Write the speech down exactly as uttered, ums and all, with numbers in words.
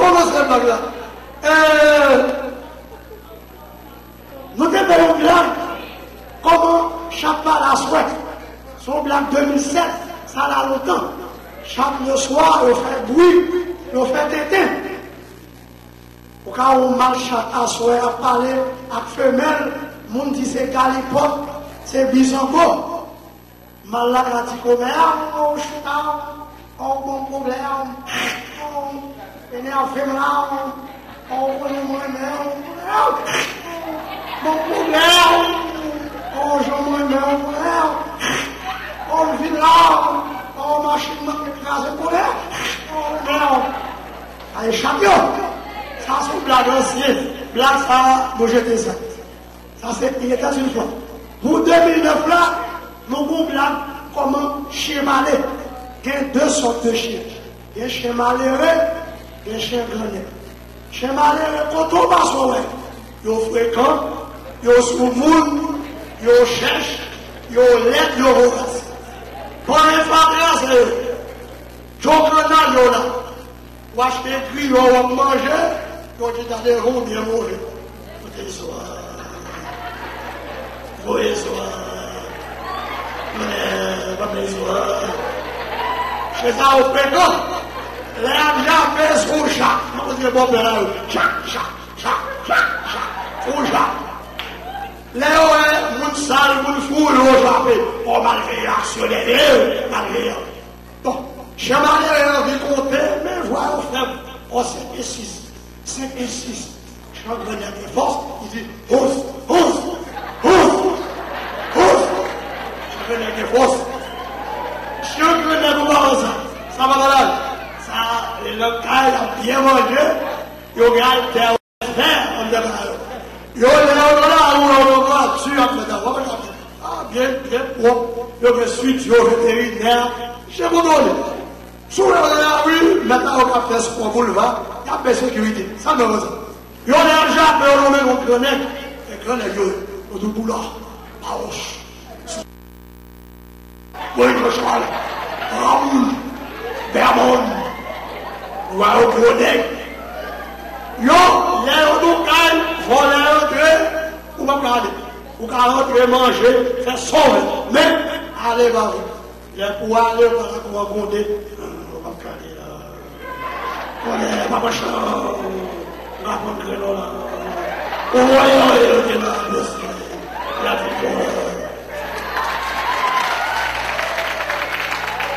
Kòmanse blag la. Eh, nou te fè yon blag. Kòman chat pale aswè? Se yon blag de mil sèt, sa la lontan. Chat le swa, yo fè bri, yo fè tenten. Ou ka wè yon mal chat aswè ap pale ak femèl, moun di se galipòt, se bizango. Mal la ka di kòmè a, o chita, o bon pwoblèm, o enève m la, o konnen m renmen w, bon pwoblèm, o jan m renmen w, o vila, o machin nan kraze konnen, o renmen w. Ay, chat yo! Sa se yon blag ansyen. Blag sa, nou jete sa. Sa se, il était une fois. Pou de mil nèf la, nou gon blag kòman chen pale. Gen de sòt de chen. Gen chen malere, gen chen grannèg. Chen malere, kote w pase w wè. Yo frekan, yo sou moun, yo chèch, yo lèd, yo voras. Panyen fatra se yo. Djogannal yo la. Ou achte griyo w ap manje, yo di tande jan w byen manje. Kote zo a? Voye zo a. Men, pa men zo a. Se sa ou frekan. Lè y ap jape sou chat. Mwen kote bòpè la yo. Chat, chat, chat, chat, chat. Sou chat. Lè yo wè moun sal, moun fou, yo jape. O malveyan, aksyonè, eh, malveyan. Bon, chen malere anvi konte, men vwa yo fèb. O senk e sis, senk e sis. Chen grannèg gen fòs, li di, hous, hous, hous, hous. Chen grannèg gen fòs. Chen grannèg ou pa wè sa. Sa pa malad. Sa, e nan kay, l ap byen manje. Yo gen altè. Fè anndan kay yo. Yo lè yo nan lari, yo nan vwati, y ap fè travay, y ap fè, ah, byen, byen pwòp. Yo gen swit yo, veterinè, chen kontwole. Si w wè yo nan lari, nèg la yo k ap fè spò boulva, y ap bay sekirite. Sa m wè konsa. Yo lè y ap jape, yo nonmen yon grannèg. E grannèg yo ye. Yo di w Boula, Pawòch. Moyiz Jochal, Raoul, Bèmond, wa yo gwo nèg. Yo, lè yo nou kay, vòlè antre, ou p ap ka ale. Ou ka rantre manje, fè sa w vle. Men, ale pa vre. Lè pou w ale, ou pa ka konn gronde. Ou p ap ka ale la. Konnen, pa pran chan. M ka pran grenn la. Ou wè yo, yo te nan dosye. Y ap vin konnen.